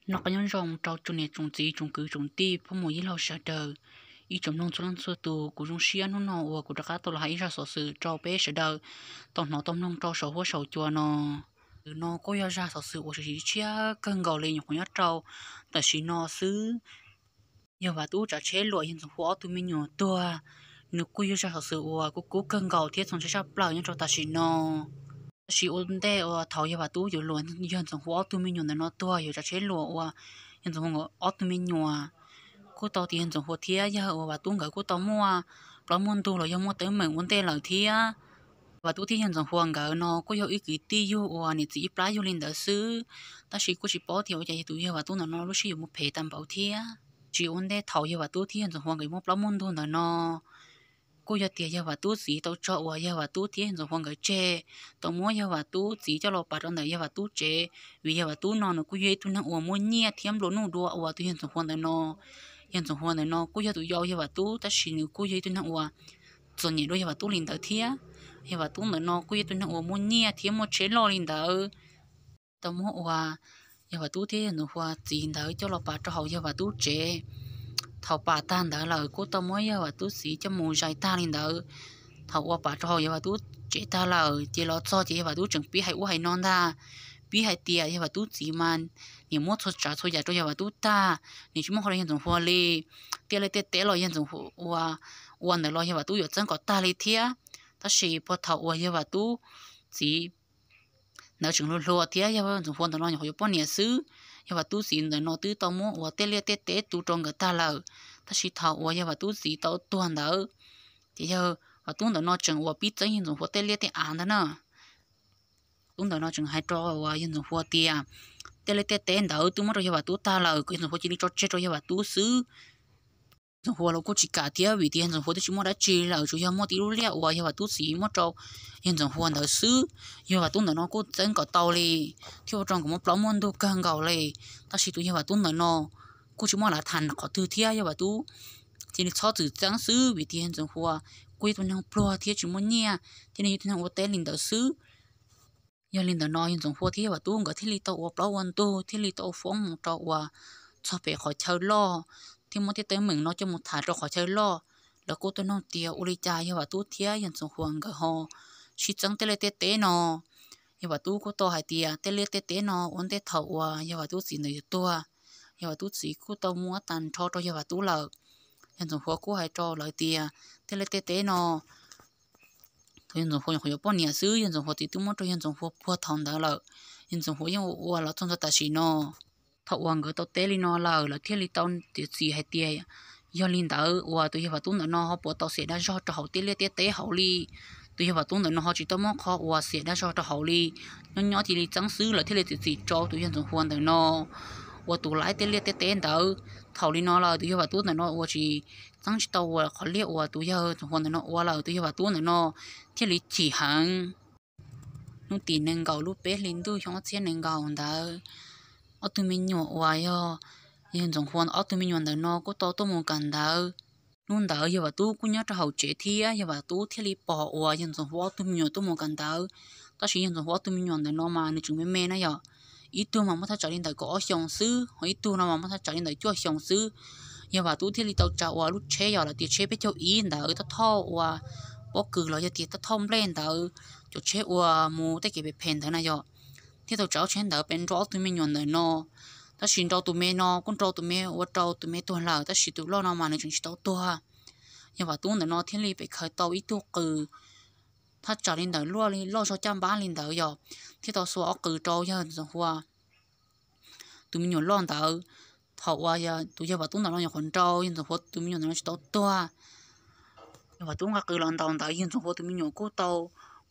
Noj qab nyob zoo rau tsoom niam tsoom txiv tsoom kwv tsoom tij phooj ywg yij laug sawv daws, ib tsoom mloog txhua leej txhua tus. Kuv zoo siab hnub no uas kuv rov qab tau los hais ib zaj xov xwm rau peb sawv daws tau hnov tau mloog rau saum huab saum cua no. Ntawm no kuj yog zaj xov xwm uas tshwm sim tshiab kawg nkaus li nyuam qhuav nyob rau tam sim no xwb. Yawg Vam Tub tsav tsheb luam yawg Ntxoov Hua ob tug me nyuam tuag, nws kuj yog zaj xov xwm uas kub kub kawg nkaus thiab txaus ntshai tshaj plaws nyob rau tam sim no. Tab sis ua ntej uas thaum yawg Vam Tub yuav luam yawg Ntxoov Hua ob tug me nyuam ntawm no tuag, yawg tsav tsheb luam uas yawg Ntxoov Hua ob tug me nyuam kuj tau tias yawg Ntxoov Hua thiab yawg uas Vam Tub nkawd kuj tau muaj plaub muaj ntug los yog muaj teeb meem ua ntej lawm thiab. Vam Tub thiab yawg Ntxoov Hua nkawd no kuj yog ib kwv tij yug uas niam txiv ib plab yug li ntawd xwb, tab sis kuj tsis paub tias ua cas yog tus yawg Vam Tub ntawm no lub siab yuav mus phem tag npaum thiab. Tsis ua ntej thaum yawg Vam Tub thiab yawg Ntxoov Hua nkawd muaj plaub muaj ntug ntawm no, kuj yog tias yawg Vam Tub txiv tau tso uas yawg Vam Tub thiab yawg Ntxoov Hua nkawd tseg, tau muab yawg Vam Tub txiv coj los pam rau ntawm yawg Vam Tub tsev, vim yawg Vam Tub no nws kuj yog ib tug neeg uas muaj nyiaj thiab nplua nuj dua uas tus yawg Ntxoov Hua ntawm no. Yawg Ntxoov Hua ntawm no kuj yog tus yau yawg Vam Tub, tab sis nws kuj yog ib tug neeg uas txom nyem dua yawg Vam Tub li ntawd thiab. Yawg Vam Tub ntawm no kuj yog ib tug neeg uas muaj nyiaj thiab muaj tsheb loj li ntawd. Tau muab uas yawg Vam Tub thiab yawg Ntxoov Hua txiv ntawd coj los pam rau hauv yawg Vam Tub tsev. Thaum pam tag ntawd lawm kuj tau muab yawg Vam Tub txiv coj mus zais tag li ntawd. Thaum uas pam rau hauv yawg Vam Tub tsev tag lawm ces los txog ces yawg Vam Tub tseem pib hais ub hais no ntag, pib hais tias yawg Vam Tub txiv mas niam muab txhua tsav txhua yam rau yawg Vam Tub tag, niam tsis muab qhov rau yawg Ntxoov Hua li. Tiaj liaj tiaj teb los yawg Ntxoov Hua ua ntawd los yawg Vam Tub yuav txeeb kom tag li thiab. Tab sis puag thaum uas yawg Vam Tub txiv ntawd tseem hluas hluas thiab yawg Ntxoov Hua ntawm no nyuam qhuav yuav poj niam xwb, yawg Vam Tub txiv ntawm no twb tau muab uas tiaj liaj tiaj teb tu rau nkawd tag lawm. Tab sis thaum uas yawg Vam Tub txiv tau tuag ntawd, ces yawg Vam Tub ntawm no tseem uas pib txeeb yawg Ntxoov Hua tiaj liaj tiaj av ntag na. Tub ntawm no tseem hais rau uas yawg Ntxoov Hua tias tiaj liaj tiaj teb ntawd twb muab rau yawg Vam Tub tag lawm, kom yawg Ntxoov Hua cia li tso tseg rau yawg Vam Tub xwb. Ntxoov Hua los kuj tsis kam thiab, vim tias Ntxoov Hua twb tsis muaj dab tsi lawm, tsuas yog muaj tib lub liaj uas yawg Vam Tub txiv muab rau yawg Ntxoov Hua ntawd xwb. Yawg Vam Tub ntawm no kuj txeeb kom tau li, thiab ua rau nkawd muaj plaub muaj ntug kawg nkaus li. Tab sis tus yawg Vam Tub ntawm no kuj tsis muaj lav tham qhov twg thiab, yawg Vam Tub cia li txhob txwm txeeb xwb, vim tias yawg Ntxoov Hua kuj yog tus neeg pluag thiab tsis muaj nyiaj, thiab nws yog tus neeg ua teb li ntawd xwb. Yog li ntawm no yawg Ntxoov Hua thiab yawg Vam Tub nkawd thiaj li tau ua plaub ua ntug, thiaj li tau foob mus rau uas txog pem qhov chaw loj, thiab muab tej teeb meem no coj mus tham rau qhov chaw loj. Lawv kuj tuaj nug tias ua li cas yawg Vam Tub thiab yawg Ntxoov Hua nkawd ho sib txeeb tiaj liaj tiaj teb no. Yawg Vam Tub kuj tau hais tias tiaj liaj tiaj teb no ua ntej thaum uas yawg Vam Tub txiv ntawd yuav tuag, yawg Vam Tub txiv kuj tau muab tag nrho rau yawg Vam Tub lawm. Yawg Ntxoov Hua kuj hais rau lawv tias tiaj liaj tiaj teb no, thaum yawg Ntxoov Hua nyuam qhuav yuav poj niam xwb, yawg Ntxoov Hua txiv twb muab rau yawg Ntxoov Hua puag thaum ntawd lawm. Yawg Ntxoov Hua yeej ua ua los txog ntawm tam sim no. Thaum uas nkawd tau teb li no lawm, lawv thiaj li tau txiav txim hais tias yog li ntawd uas tus yawg Vam Tub ntawm no ho puas tau xiam dag zog rau hauv tiaj liaj tiaj teb hauv li. Tus yawg Vam Tub ntawm no ho tsis tau muaj qhov uas xiam dag zog rau hauv li. Nyob nyob cia li txeeb xwb, lawv thiaj li txiav txim rau tus yawg Ntxoov Hua ntawm no ua tus laib tiaj liaj tiaj teb ntawd. Thaum li no lawm tus yawg Vam Tub ntawm no uas tsis txeeb tsis tau uas qhov liaj uas tus yawg Ntxoov Hua ntawm no ua lawm, tus yawg Vam Tub ntawm no thiaj li chim heev. Hnub tim nees nkaum lub peb hlis ntuj xyoo ob txhiab nees nkaum ntawd, ob tug me nyuam uas yog yawg Ntxoov Hua ob tug me nyuam ntawm no kuj tau tuaj mus kawm ntawv. Hnub ntawd yawg Vam Tub kuj nyob rau hauv tsev thiab, yawg Vam Tub thiaj li pom uas yawg Ntxoov Hua ob tug me nyuam tuaj mus kawm ntawv. Tab sis yawg Ntxoov Hua ob tug me nyuam ntawm no mas nws tseem me me na yom, ib tug mas muaj thaj tsam li ntawm kaum ob xyoos xwb, ho ib tug no mas muaj thaj tsam li ntawm cuaj xyoos xwb. Yawg Vam Tub thiaj li tau tsa uas lub tsheb yog lawv tias tsheb peb caug ib ntawd, thauj thauj uas pob kws los yog tias thauj thauj nplej ntawd, cov tsheb uas mus tej kev phem phem ntawd na yom, thiaj tau tsa lub tsheb ntawd pem nrau ob tug me nyuam ntawm no. Tab sis nrau tus me no kuj nrau tus me ua rau tus me tuag lawm, tab sis tus loj no mas nws tseem tsis tau tuag. Yawg Vam Tub ntawm no thiaj li pem khaws tau ib tug qws thaj tsam li ntawm luaj li loj zog caj npab li ntawd yom, thiaj tau xuas ob qws rau yawg Ntxoov Hua tus me nyuam loj ntawd. Thaum uas tus yawg Vam Tub ntawm no nyuam qhuav nrau yawg Ntxoov Hua tus me nyuam ntawm no tsis tau tuag, yawg Vam Tub nqa qws los ntaus ntawd, yawg Ntxoov Hua tus me nyuam kuj tau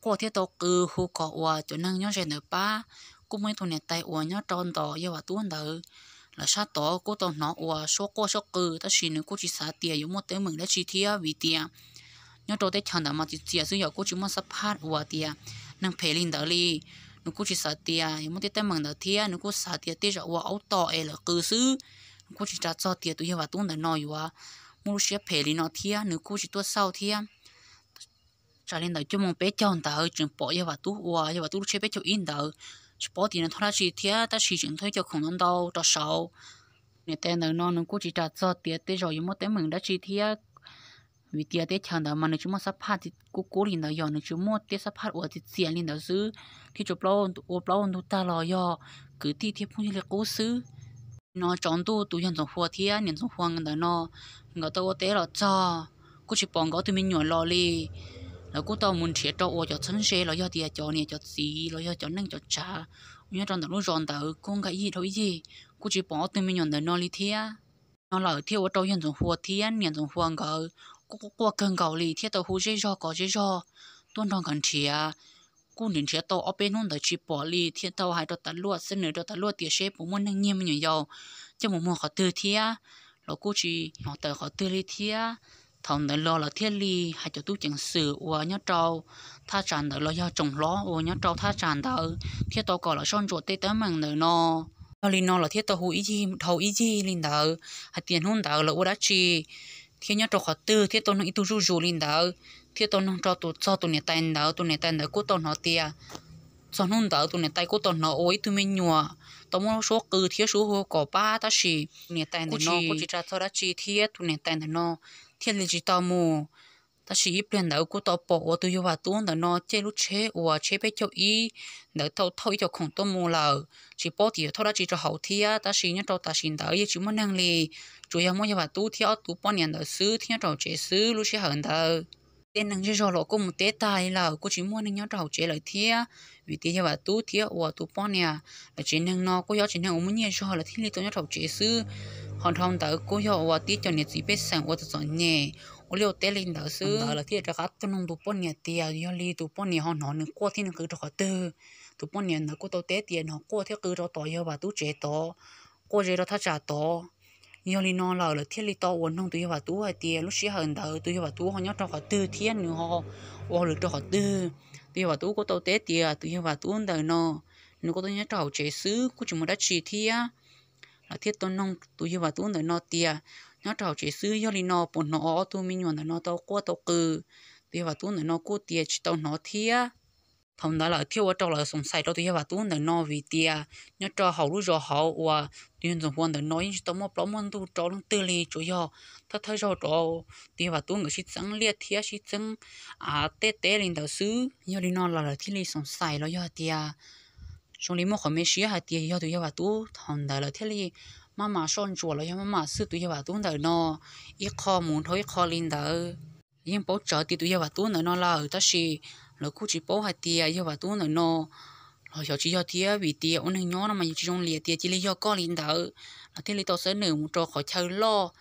quaj thiab tau qw hu kom uas cov neeg nyob ze ntawd pab. Kuj muaj ib tug niam tais uas nyob rau ntom yawg Vam Tub ntawd, lawv sab tod kuj tau hnov uas suab quaj suab qw, tab sis nws kuj tsis xav tias yuav muaj teeb meem dab tsi thiab, vim tias nyob rau teb chaws ntawd mas txias txias xwb yom, kuj tsis muaj xab phaj uas tias neeg phem li ntawd li. Nws kuj tsis xav tias yuav muaj tej teeb meem ntawd thiab, nws kuj xav tias tej zaum ua aub tom es lawv qw xwb. Nws kuj tsis ras txog tias tus yawg Vam Tub ntawm no yuav muaj lub siab phem li no thiab, nws kuj tsis tuaj xauj thiab. Tsam li ntawd cuaj moos peb caug ntawd tseem pom yawg Vam Tub uas yawg Vam Tub lub tsheb peb caug ib ntawd tsis paub tias nws thauj dab tsi thiab, tab sis tseem thauj ib co khoom ntau ntau rau saud. Niam tais ntawm no nws kuj tsis ras txog tias tej zaum yuav muaj teeb meem dab tsi thiab, vim tias teb chaws ntawd mas nws tsis muaj xab phaj kub kub li ntawd, yog nws tsis muaj tej xab phaj uas txias txias li ntawd xwb, thiab tsuas ua plaub ua ntug tag los yog kwv tij thiab phooj ywg li qub xwb. No tsaus ntuj tus yawg Ntxoov Hua thiab niam Ntxoov Hua ntawm no, nkawd tau ua teb los txog, kuj tsis pom nkawd ob tug me nyuam los li. Lawv kuj tau mus nrhiav rau uas cov txheeb ze los yog tias cov niam cov txiv los yog cov neej cov tsav uas nyob rau ntawm lub zos ntawd kuj nkag ib yig dhau ib yig, kuj tsis pom ob tug me nyuam ntawm no li thiab. No lawm thiaj ua rau yawg Ntxoov Hua thiab niam Ntxoov Hua nkawd kuj quaj quaj kawg nkaus li thiab tau hu zej zog kom zej zog tuaj nrog nkawd nrhiav. Kuj nrhiav nrhiav tau ob peb hnub ntawd tsis pom li thiaj tau hais rau tas luaj, xab nws rau tas luaj tias seb puas muaj neeg nyiag me nyuam yaus coj mus muag qhov twg thiab, los kuj tsis hnov tawm qhov twg li thiab. Thaum ntawd los lawv thiaj li hais cov tub ceev xwm uas nyob rau thaj tsam ntawd los yog tsoom hlob uas nyob rau thaj tsam ntawd thiaj tau kom lawv soj ntsuam tej teeb meem ntawm no. Yog li no lawv thiaj tau hu ib yig dhau ib yig li ntawd hais tias hnub ntawd lawv ua dab tsi thiab nyob rau qhov twg thiab tau neeg ib tug zuj zus li ntawd, thiaj tau nug rau tus txog tus niam tais ntawd. Tus niam tais ntawd kuj tau hnov tias txog hnub ntawd tus niam tais kuj tau hnov ua ib tug me nyuam tau muab suab qw thiab suab hu kom pab, tab sis tus niam tais ntawm no kuj tsis ras txog dab tsi thiab tus niam tais ntawm no thiaj li tsis tau mus. Tab sis ib pliag ntawd kuj tau pom uas tus yawg Vam Tub ntawm no caij lub tsheb uas tsheb peb caug ib ntawd tau thauj ib co khoom tuaj mus lawm, tsis paub tias yuav thauj dab tsi rau hauv thiab. Tab sis nyob rau tam sim ntawd yeej tsis muaj neeg li, tsuas yog muaj yawg Vam Tub thiab ob tug poj niam ntawd xwb thiab nyob rau hauv tsev xwb lub sij hawm ntawd. Tej neeg zej zog los kuj mus teb tag li lawm, kuj tsis muaj neeg nyob rau hauv tsev lawm thiab, vim tias yawg Vam Tub thiab uas tus poj niam lawv tsev neeg no kuj yog tsev neeg uas muaj nyiaj zog lawv thiaj li tau nyob rau hauv tsev xwb. Ho dhau ntawd kuj yog uas tib co niam txiv pej xeem uas txom txom nyem ua liaj ua teb li ntawd xwb. Ntawd lawv thiaj rov qab tuaj nug tus poj niam tias yog li tus poj niam ho hnov nws quaj thiab nws qw rau qhov twg. Tus poj niam ntawd kuj tau teb tias hnov quaj thiab qw rau tom yawg Vam Tub tsev tod, quaj ze rau thaj tsam tod. Yog li no lawm lawv thiaj li tau uas nug tus yawg Vam Tub hais tias lub sij hawm ntawd tus yawg Vam Tub ho nyob rau qhov twg thiab nws ho ua hauj lwm rau qhov twg. Tus yawg Vam Tub kuj tau teb tias tus yawg Vam Tub ntawm no nws kuj tau nyob rau hauv tsev xwb kuj tsis muaj dab tsi thiab. Lawv thiaj tau nug tus yawg Vam Tub ntawm no tias nyob rau hauv tsev xwb, yog li no puas hnov ob tug me nyuam ntawm no tau quaj tau qw? Tus yawg Vam Tub ntawm no kuj tias tsis tau hnov thiab. Thaum ntawd lawm thiaj ua rau lawv xoom xais rau tus yawg Vam Tub ntawm no vim tias nyob rau hauv lub zos hauv uas tus yawg Ntxoov Hua ntawm no yeej tsis tau muaj plaub muaj ntug rau leej twg li, tsuas yog thawj thawj zaug rau tus yawg Vam Tub nkawd sib txeeb liaj thiab sib txeeb av tej teb li ntawd xwb. Yog li no los lawv thiaj li xoom xais los yog hais tias zoo li muaj qhov me siab hais tias yog tus yawg Vam Tub. Thaum ntawd lawv thiaj li maj mam soj ntsuam los yog maj mam xwb tus yawg Vam Tub ntawm no ib qho mus dhau ib qho li ntawd. Yeej paub tsawv tias tus yawg Vam Tub ntawm no lawm, tab sis lawv kuj tsis paub hais tias yawg Vam Tub ntawm no los xyov tsis yog thiab, vim tias ua neeg nyob no mas yeej tsis zoo li tias cia li yog koj li ntawd. Lawv thiaj li tau xab nws mus rau qhov chaw loj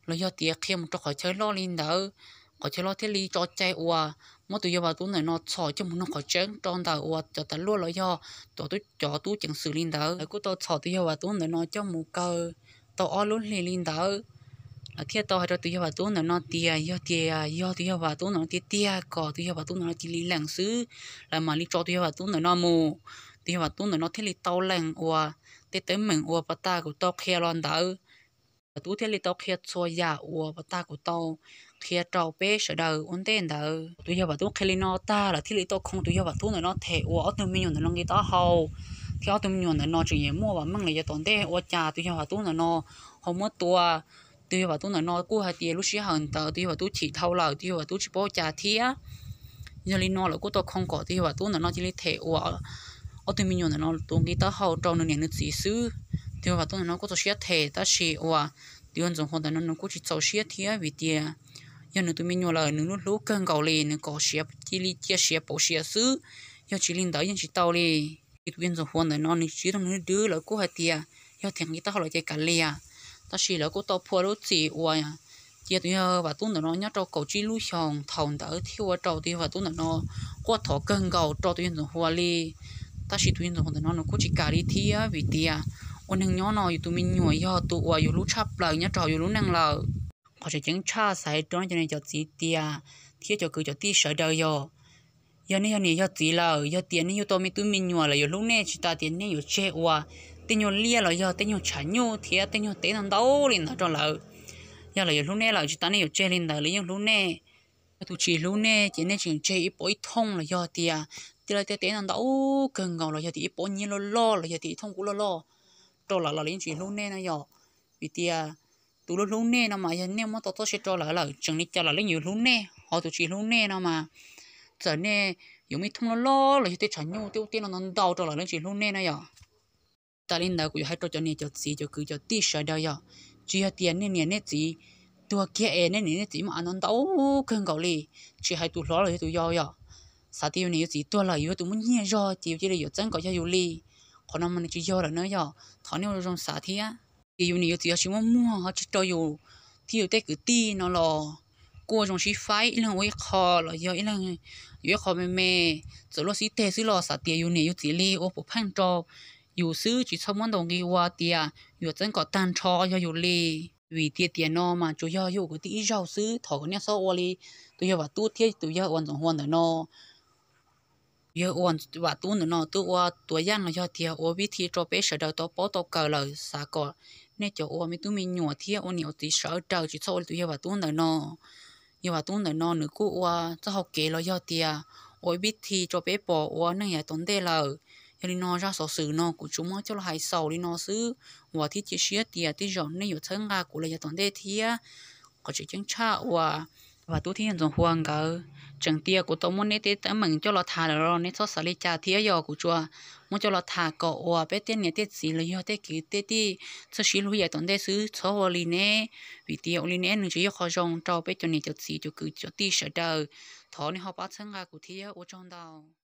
los yog tias qhia mus rau qhov chaw loj li ntawd. Qhov chaw loj thiaj li tso cai uas muab tus yawg Vam Tub ntawm no txhom coj mus nug qhov tseeb rau ntawm uas cov tas luaj los yog cov tub ceev xwm li ntawd. Lawv kuj tau txhom tus yawg Vam Tub ntawm no coj mus kaw tau ob lub hlis li ntawd. Lawv thiaj tau hais rau tus yawg Vam Tub ntawm no tias yog tias yog tus yawg Vam Tub ntawm no tiag tiag kom tus yawg Vam Tub ntawm no cia li lees xwb, lawv mam li tso tus yawg Vam Tub ntawm no mus. Tus yawg Vam Tub ntawm no thiaj li tau lees uas tej teeb meem uas pas tas kuv tau qhia los ntawd. Vam Tub thiaj li tau qhia txhua yam uas pas tas kuv tau qhia rau peb sawv daws ua ntej ntawd. Tus yawg Vam Tub qhia li no tag lawm thiaj li tau khoo tus yawg Vam Tub ntawm no them uas ob tug me nyuam ntawm no nqi taub hau, thiab ob tug me nyuam ntawm no tseem yuav muaj vam meej los yav tom ntej ua cas tus yawg Vam Tub ntawm no ho muab tua. Tus yawg Vam Tub ntawm no kuj hais tias lub sij hawm ntawd tus yawg Vam Tub chim dhau lawm, tus yawg Vam Tub tsis paub ua cas thiab. Yog li no lawv kuj tau khoo kom tus yawg Vam Tub ntawm no cia li them uas ob tug me nyuam ntawm no tus nqi taub hau rau nws niam nws txiv xwb. Tus yawg Vam Tub ntawm no kuj txaus siab them, tab sis uas tus yawg Ntxoov Hua ntawm no nws kuj tsis txaus siab thiab, vim tias yog nws tus me nyuam lawm nws lub hlub kawg nkaus li, nws kom siav cia li cia siav pauv siav xwb, yog tsis li ntawd yeej tsis tau li. Tus yawg Ntxoov Hua ntawm no nws tsis tau nws dwb, lawv kuj hais tias yog them nqi taub hau los ces kav liam. Tab sis lawv kuj tau phua lub txim uas cia tus yawg Vam Tub ntawm no nyob rau kaum tsib lub xyoos, thaum ntawd thiaj ua rau tus yawg Vam Tub ntawm no quaj thov kawg nkaus rau tus yawg Ntxoov Hua li. Tab sis tus yawg Ntxoov Hua ntawm no nws kuj tsis kam li thiab, vim tias ua neeg nyob no yus tus me nyuam yog tus uas yus hlub tshaj plaws nyob rau hauv yus lub neej lawm. Qhov tseem ceeb tshaj xav hais rau cov niam cov txiv tias thiab cov kwv cov tij sawv daws yog, yog nej yog niam yog txiv lawm, yog tias nej yug tau me tub me nyuam lawv yuav hlub nej tsis tas tias nej yuav tseg ua tej nyuag liaj los yog tej nyuag tshav nyuj thiab tej nyuag teb ntau ntau li ntawd rau lawv. Yog lawv yuav hlub nej lawm tsis tas nej yuav tseg li ntawd, lawv yeej hlub nej. Yog tus tsis hlub nej ces nej tseem tseg ib pob ib thooj los yog tias Tias lawv tej teb no ntau kawg nkaus los yog tias ib pob nyiaj loj loj los yog tias ib thooj kub loj loj rau lawv los lawv yeej tsis hlub nej no yom. Vim tias tus hlub hlub nej no mas yog nej muab tau txoj sia rau lawm lawm tseem li cas los lawv yeej yuav hlub nej, ho tus tsis hlub nej no mas txawm nej yuav muaj ib thooj loj loj los yog tej tshav nyuj tej ub tej no ntau ntau rau lawv lawv tsis hlub nej no yom. Tas li ntawd kuv yuav hais rau cov niam cov txiv cov kwv cov tij sawv daws yom, tsis yog tias nej niam nej txiv tuag kiag es nej niam nej txiv muaj av ntau ntau kawg nkaus li, tsis hais tus hlob los yog tus yau yom. Xav tias yus niam yus txiv tuag lawm yus yog tus muaj nyiaj zog ces yus cia li yuav txeeb kom yog yus li. Qhov no mas nws tsis yog lawm na yom, thov nej ua zoo xav thiab. Ces yus niam yus txiv ho tsis muaj muag ho tsis rau yus thiab yus tej kwv tij no los kuj ua zoo sib faib, ib leeg ua ib qho los yog ib leeg yuav ib qho me me, txawm luaj xib teg xwb los xav tias yus niam yus txiv li ua puav pheej rau yus xwb, tsis txhob muab ntaus nqi ua tias yuav txeeb kom tag nrho yog yus li. Vim tias tiam no mas tsuas yog yus kwv tij ib zaug xwb, thov kom nej txhob ua li tus yawg Vam Tub thiab tus yawg uas Ntxoov Hua ntawm no. Yawg uas Vam Tub ntawm no twb ua tuav yaj los yog tias ua vib thi rau peb sawv daws tau paub tau kawm lawm, xav kom nej cov ua me tub me nyuam thiab ua niam ua txiv sawv daws tsis txhob ua li tus yawg Vam Tub ntawm no. Yawg Vam Tub ntawm no nws kuj ua txoj hau kev los yog tias ua vib thi rau peb pom ua neej yav tom ntej lawm. Yog li no zaj xov xwm no kuv tsuas muab coj los hais xaus li no xwb, vam thiab cia siab tias tej zaum nej yuav txhawb nqa kuv los yav tom ntej thiab. Qhov tseem ceeb tshaj uas Vam Tub thiab yawg Ntxoov Hua nkawd, tseem tias kuv tau muab neb tej teeb meem coj los tham lawm los neb txhob xav li cas thiab, yog kuv tsuas muab coj los tham kom uas peb tej niam tej txiv los yog tej kwv tej tij txawj sib hlub yav tom ntej xwb, txhob ua li neb, vim tias ua li neb nws tsis yog qhov zoo rau peb cov niam cov txiv cov kwv cov tij sawv daws. Thov nej ho pab txhawb nqa kuv thiab, ua tsaug ntau.